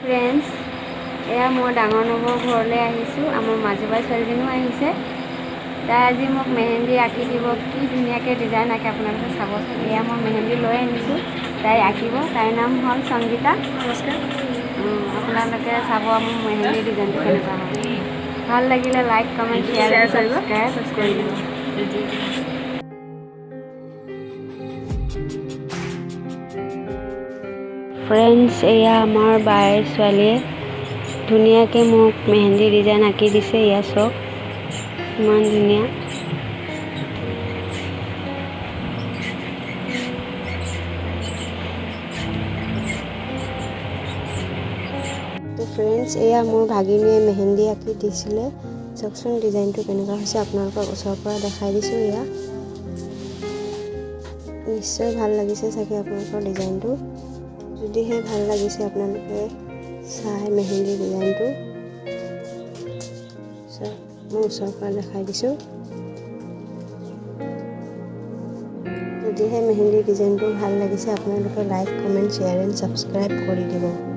Friends, এয়া মই ডাঙৰ নবৌৰ ঘৰলৈ আহিছোঁ। আমাৰ মাজুবাই ছোৱালীজনীও আহিছে। তাই আজি মোক মেহেন্দি আঁকি দিব। কি ধুনীয়াকৈ ডিজাইন আঁকে, আপোনালোকে চাবচোন। এয়া মই মেহেন্দি লৈ আনিছোঁ, তাই আঁকিব। তাইৰ নাম হ'ল সংগীতা। নমস্কাৰ। আপোনালোকে চাব মোৰ মেহেন্দি ডিজাইনটো কেনেকুৱা হয়। ভাল লাগিলে লাইক, কমেণ্ট, শ্বেয়াৰ শ্বেয়াৰ কৰিব, ছাবস্ক্ৰাইব কৰি দিব। ফ্ৰেণ্ডছ, এয়া আমাৰ বাৰ ছোৱালীয়ে ধুনীয়াকৈ মোক মেহেন্দি ডিজাইন আঁকি দিছে। এয়া চাওক, ইমান ধুনীয়া। তো ফ্ৰেণ্ডছ, এয়া মোৰ ভাগিনীয়ে মেহেন্দি আঁকি দিছিলে। চাওকচোন ডিজাইনটো কেনেকুৱা হৈছে, আপোনালোকক ওচৰৰ পৰা দেখাই দিছোঁ। এয়া নিশ্চয় ভাল লাগিছে চাগে আপোনালোকৰ ডিজাইনটো। যদিহে ভাল লাগিছে, আপোনালোকে চাই মেহেন্দি ডিজাইনটো চাওক, মই ওচৰৰ পৰা দেখাই দিছোঁ। যদিহে মেহেন্দি ডিজাইনটো ভাল লাগিছে, আপোনালোকে like, comment, share and subscribe কৰি দিব।